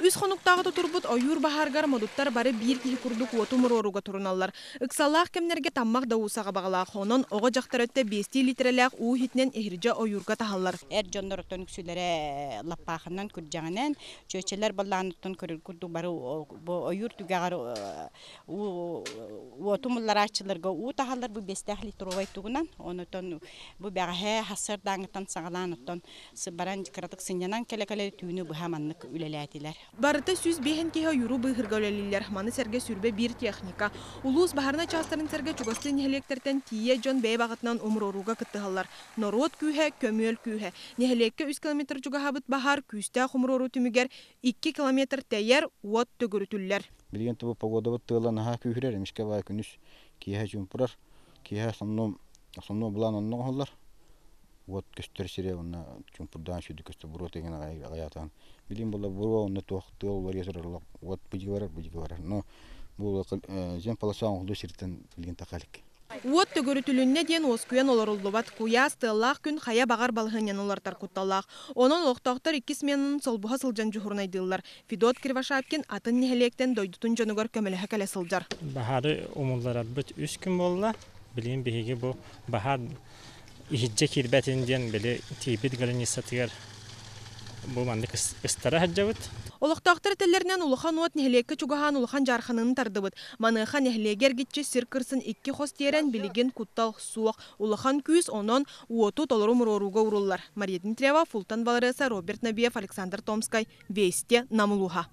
Үс хонуктааҕыта турбут ойуур баһаарыгар модуттар бары биир киһи курдук уоту умуруорууга туруналлар. Ыксаллаах кэмнэргэ таммах да уу саҕа баҕалаах. Онон оҕо-дьахтар өттө биэстии литрэлээх уу иһитинэн иһирдьэ ойуурга таһаллар. Эр дьоннортон үксүлэрэ лаппаахынан, күрдьэҕинэн, чүөчэлэр баллааныттан көрөр курдук бары бу ойуур түгэҕэр уоту умулларааччыларга уу таһаллар бу биэстээх литровай тугунан. Онотон бу бэҕэһээ сарсыардааҥҥыттан саҕалаан оттон баран кыратык сынньанан кэлэ-кэлэ түүнү быһа маннык үлэлээтилэр. Барыта 105 киһи ойууру быыһыырга үлэлииллэр. Маны сэргэ 21 техника. Улуус баһаарынай чаастарын сэргэ чугастыы нэһилиэктэртэн тиийэ дьон бэйэ баҕатынан умуруорууга кыттыһаллар. Норуот күүһэ, көмүөл күүһэ. Нэһилиэккэ 3 километр чугаһаабыт баһаар күүстээх умуруоруу түмүгэр 2 километр тэйэр, уот төгүрүтүллэр. Билигин бу погодабыт тыала наһаа күүһүрэр, эмискэ баай күнүс киэһэ чуумпурар, киэһэ сонно былаан онно оҥоһуллар. Уот көстөр сирэ уонна чуумпурдаан сүүрдүк көстөр буруо тэҥин аҕыйаатаан. Билигин буолла буруо онно туох тыал уларыйа турар уот быдьыга барар, быдьыга барар. Но бу зем полоса оҥоһуллуу сириттэн билигин таха илик. Уот төгүрүтүлүннэ диэн уоскуйан олоруллубат. Куйаас тыаллаах күн хайа баҕар балаһыанньаны уларытар кутталлаах. Онон олохтоохтор икки сменанан солбуһа сылдьан дьуһуурунайдыыллар. Федот Кривошапкин атын нэһилиэктэн дойдутун дьонугар көмөлөһө кэлэ сылдьар. Баһаары умулларарбыт 3 күн буолла. Билигин биһиги бу баһаар иһирдьэ киирбэтин диэн били тиийбит границатыгар бу маннык ыстара сылдьабыт. Олохтоохтор этэллэринэн улахан уот нэһилиэккэ чугаһаан улахан дьаарханыыны тардыбыт. Маныаха нэһилиэги эргиччи сир кырсын 2 хос тиэрэн билигин куттал суох. Улахан күүс онон уоту толору умуруорууга ууруллар. Мария Дмитриева, Фултан Валареса, Роберт Набиев, Александр Томскай, Вести, Нам улууһа.